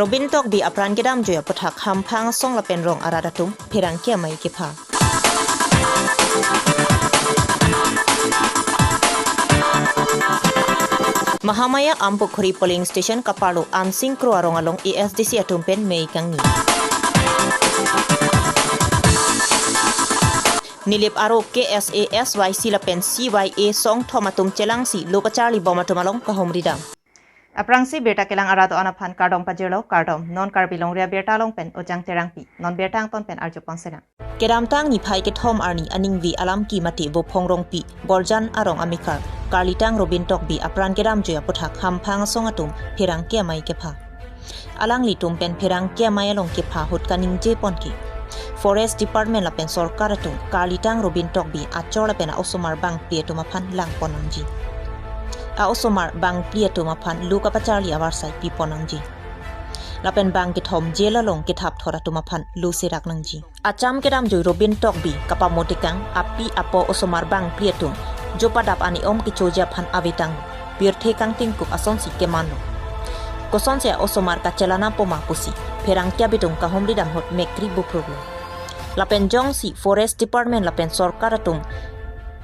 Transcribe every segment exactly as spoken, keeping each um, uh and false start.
Robin Tokbi apran kedamjui aputhak hamphang asong lapen rong arat atum pherangke amei kepha. Mahamaya Ampukhuri polling station kaparlo Ansing Kro arong along A S D C atum pen mei kangni. Nilip aro K S A, S Y C lapen C Y A song thom atum chelangsi lo kacharli bom atum along kahumri dam. Aphrangsi birta kelang arat do-an aphan kardom pajirlo, kardom. Non Karbi Longri Abirta along pen Ojang Terangpi. Non birta angton pen arju ponsinang. Kedamtang niphai kethom arni aningve alam ki mate Vophong Rongpi, Borjan arong amekar, Karlitang Robin Tokbi apran kedamjui aputhak hamphang asong atum pherangke amei kepha. Alanglitum pen pherangke amei along kepha ahut kaningje pon ke Forest Department lapen sorkar atum Karlitang Robin Tokbi achor lapen a-osomar bangphli atum aphan lang pon nangji. A-osomar bangphli atum aphan lo kapacharli avarsai pi pon nangji. Lapen bang kethom jail along kethap thor atum aphan lo serak nangji. Acham kedamjui Robin Tokbi kapamotekang api apo osomar bangphli atum jo padap ani om kechoji aphan avetang pirthe kangtingkup asonsi kemanlo. Kosonsi a-osomar kachelang poma pusi pherangke abidung kahumri dam ahut mekri bupruklo. Lapen jongsi Forest Department lapen sorkar atum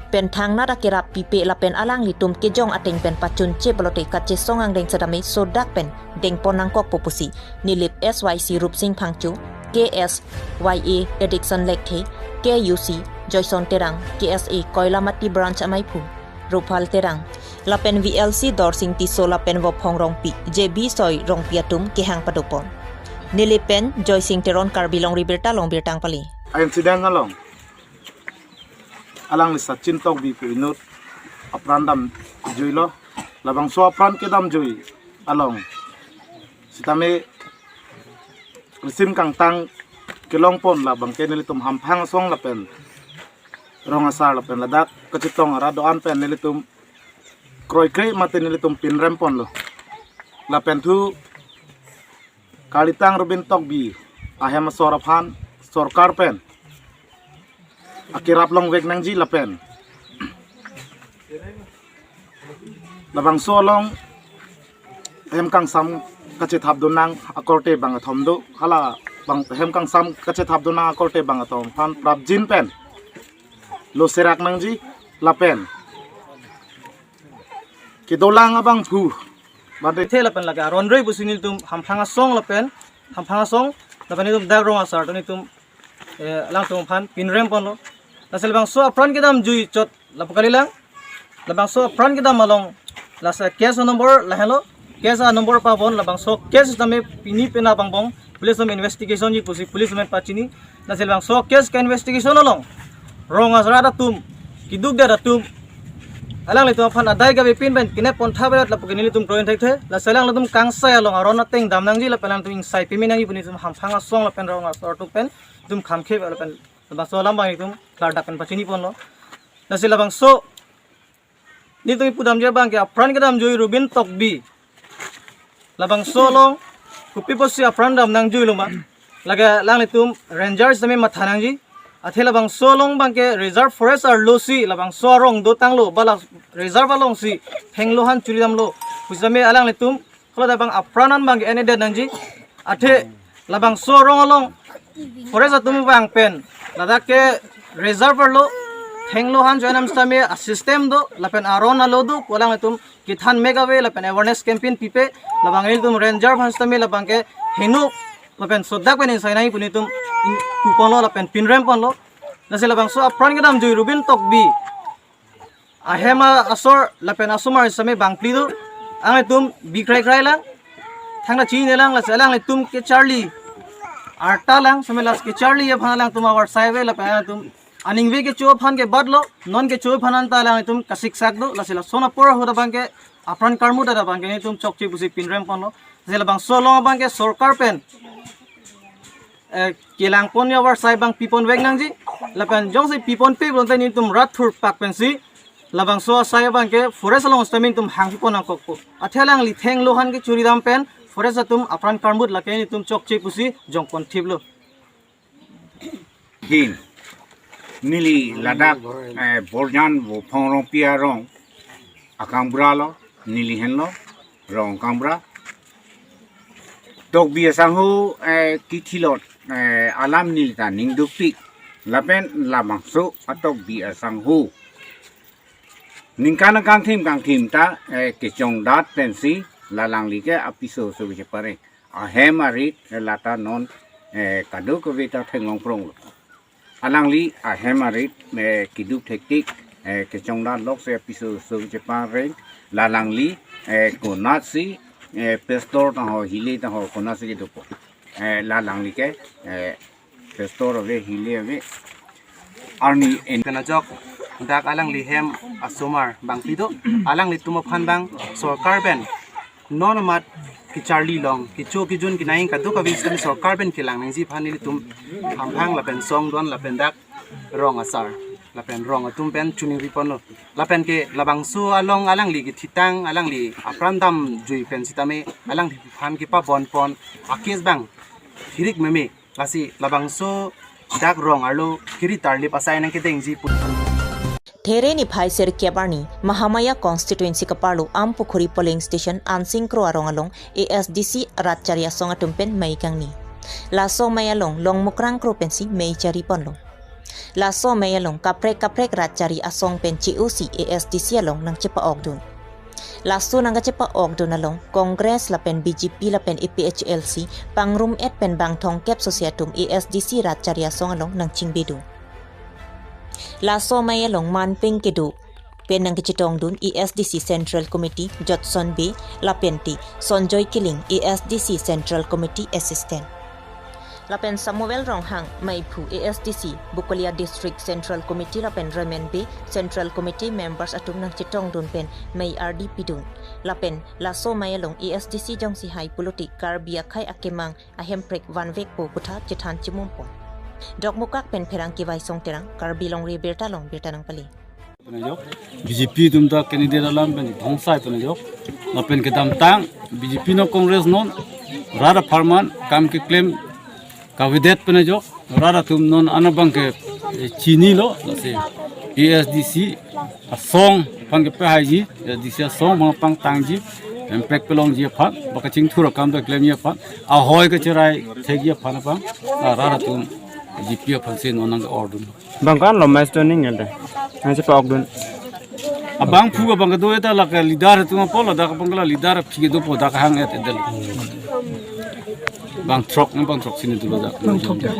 pen thangnat akerap pipe lapen alanglitum kejong ateng pen pachunche pulote kachesong angdeng setame sodak pen dengpon nangkokpo pusi Nilip S Y C Rupsing Phangcho, K S Y A Addiction Lekthe, K U C Joyson Terang, K S A Koilamati Branch amaiphu Ruphal Terang, lapen V L C Dorsing Tisso lapen Vophong Rongpi, J B Soi Rongpi atum kehang padopon. Nilip pen Joysing Teron, Karbi Longri Abirta along birta nangpale. A-incident along alangli Sachin Tokbi pu inut apran damjuilo, labangso apran kedamjui along sitame risim kangtang kelong pon labangke nelitum hamphang asong lapen rong asar lapen ladak kachetong arat do-an pen nelitum kroikre mate nelitum pinrem ponlo. Lapen thu Karlitang Robin Tokbi ahem asor aphan sorkar pen akerap longvek nangji lapen labangso along hem kangsam kachethap dunnang akorte bang athom do, hala bang hem kangsam kachethap dunnang akorte bang athom aphan prapjin pen lo serak nangji lapen kedolang abangphu bade the lapen lake aron rei pusi nelitum hamphang asong lapen hamphang asong lapen nelitum dak rong asar atum nelitum eh, alangtum aphan pinrem ponlo. Lasi labangso apran kedamjui chot lapu kalilang. Labangso apran kedam along lasi case number lahenlo. Case a number pabon labangso case tame pini pena pangbong police atum investigation ji pusi police atum pachini. Lasi labangso case ka investigation along rong asar atum keduk det atum alanglitum aphan adai kave pin pen kenep pon tha berat lapu ke nelitum kroin thekthe. Lasi alanglitum kangsai along aron ateng dam nangji lapen alanglitum ingsai pimi nangji pu nelitum hamphang asong lapen rong asar atum pen nelitum khamkhe lapen labangso alam abang nelitum klardak pen pachini ponlo. Lasi labangso nelitum ipu damji abangke apran kedamjui Robin Tokbi labangso along kopi pusi apran dam nangjuilo ma? Lake alanglitum ranger sitame matha nangji. Athe labangso along abangke reserve forest arlosi labangso arong dotanglo ba la reserve alongsi thenglo han churi damlo pusitame alanglitum hala labang apran an abangke en-edet nangji. Athe labangso arong along forest atum abang pen ladak ke reserve arlo thenglo han churi dam sitame a system do lapen aron alo do pu alanglitum kethan mek ave lapen awareness campaign pipe labang nelitum ranger aphan sitame labangke heno lapen sodak pen ingsai nangji pu nelitum pu ponlo lapen pinrem ponlo. Lasi labangso apran kedamjui Robin Tokbi ahem asor lapen asomar sitame bangphli do. Alanglitum bikrai krai lang, thangta chini lang, lasi alanglitum kacharli arta lang, sitame lasi kacharli aphan alanglitum avarsai ave lapen alanglitum aningve kecho aphan ke batlo, non kecho aphan anta alanglitum kasiksak do. Lasi lason apor ahut abangke apran karmut abangke nelitum chokche pusi pinrem ponlo. Lasi labangso along abangke sorkar pen eh, kelang pon avarsai abang pipon vek nangji. Lapen jongsi pipon pe bonta nelitum rat thurpak pensi labangso asai abangke forest along sitame nelitum hang pipon nangkokpo. Athe alangli thenglo han kechuri dam pen forest atum apran karmut lake nelitum chokche pusi jongpon thiplo. Hin neli ladak eh, Borjan Vophong Rongpi arong akangbralo, neli henlo rong kangbra. Tokbi asangho, eh, kithilot, eh, alam neli ta ning dukpik. Lapen labangso atokbi asangho ningkan kangthim kangthim ta, eh, kechongdat pensi la alangli ke apiso oso kechepareng. Ahem arit, eh, lata non, eh, kadokave ta theklong pronglo. Alangli ahem arit, eh, keduk thektik, eh, kechongdat lok si apiso oso kechepareng. La alangli, eh, konatsi, eh, pastor ta ho, hile ta ho, konatsi kedopo. Eh, la alangli ke, eh, pastor ave, hile ave. Arni en- Pen ajok dak alangli hem asomar bangpi do, alanglitum aphan bang sorkar pen non amat kecharli long, kecho kejun kenang kadokave sitame sorkar pen kelang nangji aphan nelitum hamphang lapen song don lapen dak rong asar lapen rong atum pen choningri ponlo. Lapen ke labangso along alangli kethitang, alangli apran damjui pen sitame alangliphan kepabon pon a-case bang hirik meme. Lasi labangso dak rong arlo kiri tarlip asai nangkedengji pu. There niphai sirkep arni Mahamaya constituency kaparlo Ampukhuri polling station Ansing Kro arong along A S D C rat chari asong atum pen mei kangni. Laso mei along Longmukrang Kro pensi mei chari ponlo. Laso mei along kaprek kaprek rat chari asong pen che-osi A S D C along nangchepa-okdun. Laso nangkachepa-okdun along Congress lapen B J P lapen A P H L C pangrum-et pen bang thomkep sose atum A S D C rat chari asong along nangchingbedun. Laso mei along manpeng kedo pen nangkechetongdun A S D C Central Committee Jotson Bey lapen te Sonjoy Killing, A S D C Central Committee Assistant. Lapen Samuel Ronghang, meiphu A S D C Bokolia District Central Committee lapen Remen Bey Central Committee members atum nangchetongdun pen mei ardi pidun. Lapen laso mei along A S D C jongsi hai pulote Karbi akhei akemang ahemprek vanvekpo puthot chethan chimum pon. Dokmoka pen pherangke Vaisong Terang, Karbi Longri Abirta along birta nangpale. Pon ajok, B J P atum ta candidate alam pen dhongsai pon ajok. Lapen kedamtang B J P non Congress non rat apharman kam keklem kavedet pon ajok. Rat atum non anabang ke, eh, chinilo, lasi A S D C asong aphan kepahaiji, A S D C asong aphan pangtangji, hemprek pelongji aphan, ba kachingthur akam ta klemji aphan, ahoi kacherai thekji aphan aphan, ah, rat atum B J P aphansi non nang-ordun. Bang ko-an lo milestone ning elde. Nangchepa-okdun. Abangphu abang kedo eta lake leader atum apot ladak abang ke la leader aphi kedopo dak hang-et edel. Bang throk ne bang throksi ne dolo dak. Bang thomkep.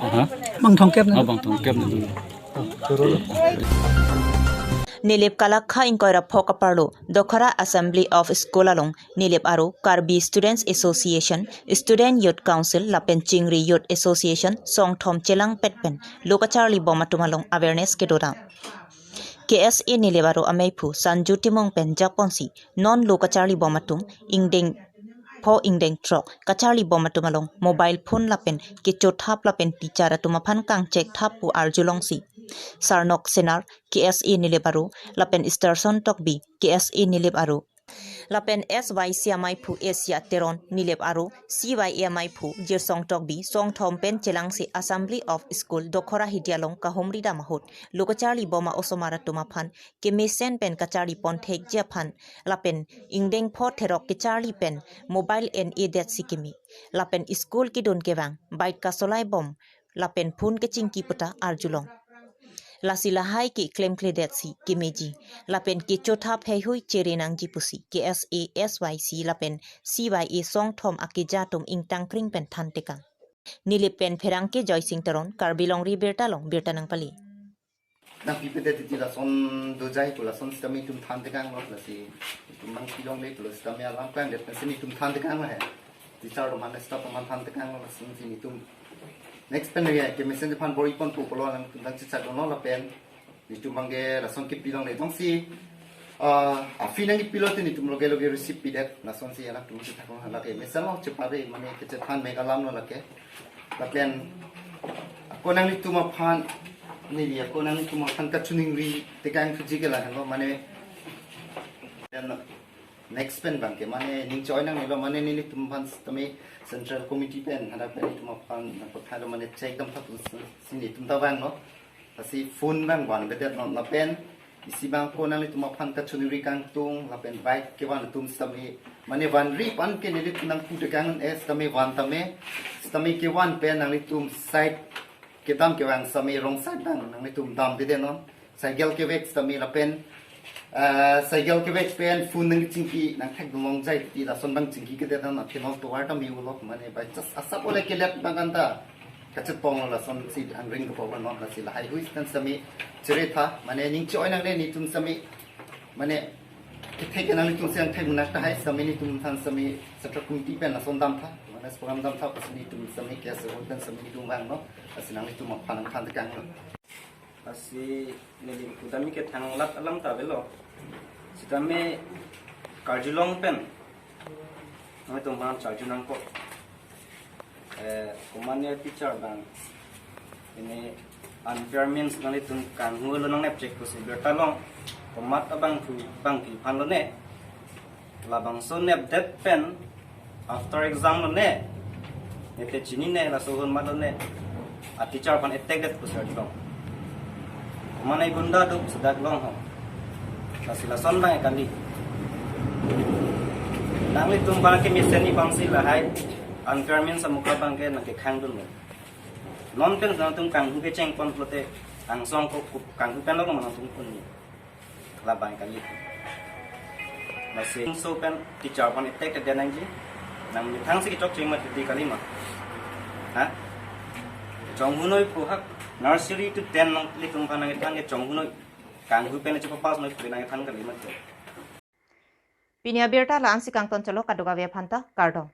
Ha? Bang thomkep ne. Ah, bang thomkep ne dolo. Nilip Kalakha ingkoi ra pho kaparlo Dokhara Assembly of School along Nilip aro Karbi Students Association, Student Youth Council lapen Chingri Youth Association songthom chelangpet pen lo kacharlibom atum along awareness kedodam. K S A Nilip aro ameiphu Sanju Timung pen japonsi non lo kacharlibom atum ingdeng pho ingdeng throk kacharlibom atum along mobile phone lapen kechothap lapen teacher atum aphan kangchekthap pu arjulongsi Sarnok Senar, K S A Nilip aro, lapen Starson Tokbi, K S A Nilip aro, lapen S Y C ameiphu Asia Teron, Nilip aro, C Y A ameiphu Jirsong Tokbi songthom pen chelangsi Assembly of School Dokhara Hidi along kahumri dam ahut lo kacharlibom a-osomar atum aphan kemesen pen kacharli pon thekji aphan lapen ingdeng pho throk kacharli pen mobile en-edetsi keme lapen school kedun kevang bike kasolaibom lapen phone kachingki puta arjulong. Lasi lahai ke klemkledetsi kemeji lapen kechothap heihui chere nangji pusi K S A, S Y C lapen C Y A songthom akeja atum ingtangkring pen thantekang. Nilip pen pherangke Joysing Teron, Karbi Longri Abirta along birta nangpale. Nangpipedet titi lason dojai pu lason sitame itum thantekanglo, lasi itum nangpilongle pulo sitame alam kangdet pensi itum thantekanglo he. Teacher atum aphan, staff atum aphan thantekanglo, lason si itum next pen ya kemesen aphan bor-i ponpo pulo nangtum nangchechaklo lapen itum abangke lason kepilongle jongsi, ah, a-fee nangkepilo te itum loge loge receive pidet, lasonsi alangtum chethaklo, lake mesenlo chepare mane kechethan mek alamlo lake. Lapen ako nanglitum aphan, neli ako nanglitum aphan kachoningri tekang thuji ke lahenlo, mane then next pen abangke mane ning choi nangnelo, mane nelitum aphan sitame Central Committee pen hadak pen itum aphan nangpathailo, mane check damtha pusi itum ta vanglo. Lasi phone abang vanvedetlo lapen Isi abang ko nanglitum aphan kachoningri kangtung lapen bike kevan atum sitame, mane vanri aphan ke nelitum nangpu tekang, eh, sitame van tame, sitame kevan pen nanglitum side kedam kevang sitame wrong side abang nanglitum damdede non. Cycle kevek sitame lapen, ah, cycle kevek pen phone nangchingki nangthekdun longjai ti lason abang chingki kedet non, athe non tovar ta mi ulok, mane by chance asap ole kelet abang anta kachetponglo, lasonsi angring kepo non, lasi lahai hui pen sitame chere tha, mane ning choi nangne netum sitame, mane kethek nanglitum si angthek munak tahai sitame netum aphan sitame central committee pen lason dam tha, mane program dam tha, pusi netum sitame case hold pen sitame netum vanglo, lasi nanglitum aphan nangthan tekanglo. Lasi neli kudam ke thanglat alam ta avelo. Sitame karjulong pen nanglitum aphan charju nangkok. Eh, komatne teacher abang ini unfair means nanglitum kanghulo nangnepchek pusi birta long. Komat abangphu, bangphi aphan lone. Labangso nepdet pen after exam lone, nete chinine, laso ahormu lone a teacher aphan attack det pusi arjulong. Mane gunda do pusi dak long ho. Lasi lason abang kali. Nanglitum abang ke mesen ni abangsi lahai unfair means amuka abang ke nangkekhangdunlo. Non pen nanglitum kanghu kecheng pon pulote angsong ko, ko kanghu pen lo nangtum punji. Labang kali. Lasi so pen teacher aphan attack kedet nangji. Nangmethang si kechok cheng mat di kali ma. Ha? Chonghunoi pu hak nursery to ten nanglitum aphan nangkethan ke chonghunoi. Kanghu pen chepapass noi pu nangkethan kali mat. Pini abirta la-ansi kangton chalo, kadokave aphanta kardom.